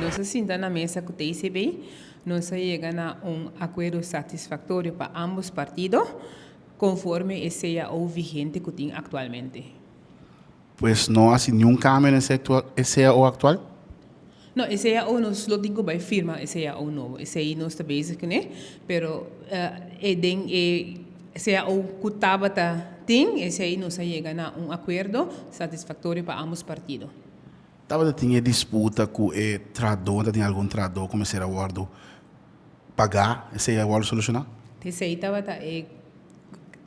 Nos a sinta na mesa ku TCB, nos a yega na un akuerdo satisfaktorio pa ámbos partido, konforme e cao vigente ku tin aktualmente. Pues no hasi niun kambio na e cao aktual? No, e cao nos lo tin ku bai firma e cao nobo. Esei nos ta bezig kuné, pero e den e cao ku tabata tin, esei nos a yega na un akuerdo satisfaktorio pa ámbos partido. Tabata tin e disputa ku e trahadó, ta tin algun trahadó ku mester a wòrdu pagá, esei a wòrdu solushoná? Esei tabata e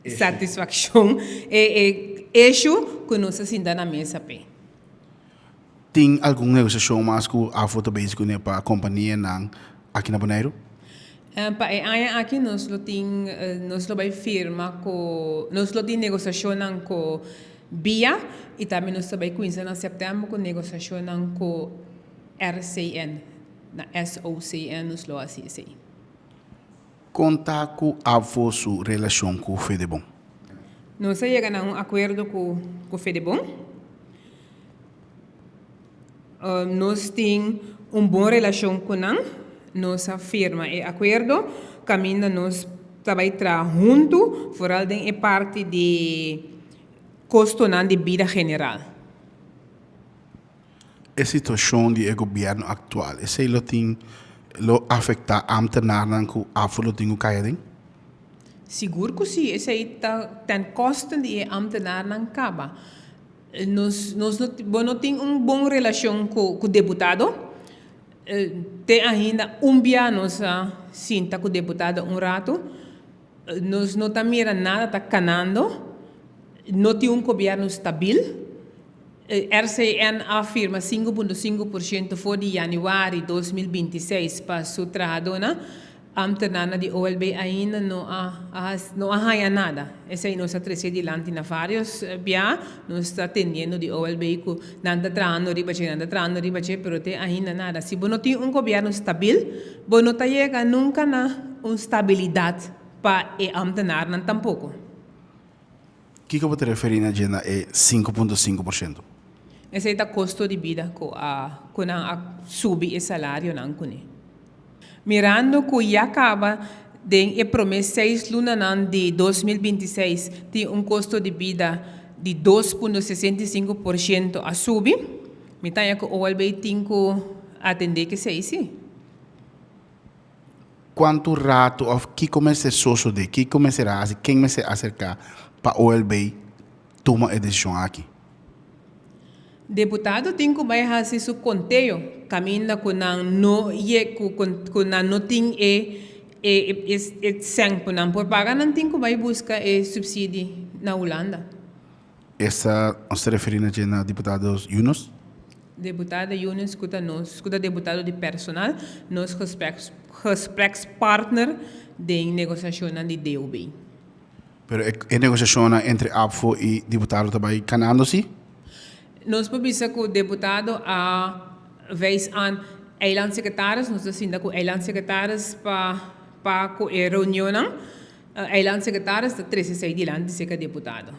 satisfakshon, e issue ku nos a sinta na mesa p'e. Tin algun negosiashon mas ku AFO ta bezig kuné pa kompanianan aki na Boneiru? Pa e aña aki nos lo tin, nos lo bai firma ku, nos lo tin negosiashonnan ku bia i tambe nos ta bai kuminsá na sèptèmber ku negosiashonnan ku RCN, na SOCN nos lo hasi esei. Kon ta ku ABVO su relashon ku Fedebon? Nos a yega na un akuerdo ku ku Fedebon. Nos tin un bon relashon ku nan. Nos a firma e akuerdo kaminda nos ta bai traha huntu, foral den e parti di kostonan di bida general. E situashon di e gobièrnu aktual, esei lo tin lo afektá ámtenarnan ku afo lo tin ku kai aden? Sigur ku si, esei ta ten kosten di e ámtenarnan kaba. Nos nos no bo no tin un bon relashon ku ku deputado. Te ainda un bia nos a sinta ku deputado un ratu. Nos no ta mira nada ta kanando. No tin un gobièrnu stabil. RCN a firma 5.5% for di yanüari 2026 pa su trahadónan. Ámtenarnan di OLB ainda no a no a haña nada. Esei nos a trese dilanti na vários bia. Nos ta tendiendo di OLB ku nan ta trahando riba dje, nan ta trahando riba dje, pero te ainda nada. Si bo no tin un gobièrnu stabil, bo no ta yega nunka na un stabilidat pa e ámtenarnan tampoko. Kiko bo ta referí na dje na e 5.5%? Esei ta kosto di bida ku a ku nan a subi e salarionan kuné. Mirando ku ya kaba den e promé seis lunanan di 2026 tin un kosto di bida di 2.65% a subi, mi ta haña ku OLB tin ku atendé ku esei sí. Kuantu ratu òf kiko mester sosodé, kiko mester hasi, ken mester aserká pa OLB tuma e desishon aki? Deputado tin ku bai hasi su konteo kaminda ku nan no ye ku ku nan no tin e e e sèn ku nan por paga nan tin ku bai buska e supsidi na Hulanda. Esta nos ta referí na dje na diputado Yunus? Deputado Yunus ku ta nos ku ta deputado di personal, nos gespreks gesprekspartner den negosiashonnan di DOB. Pero e e negosiashonnan entre ABVO i diputado ta bai kanando si? Nos por bisa ku deputado a wijs aan eilandsecretaris, nos ta sinta ku eilandsecretaris pa pa ku e reunionnan. Eilandsecretaris ta trese esei dilanti serka deputado.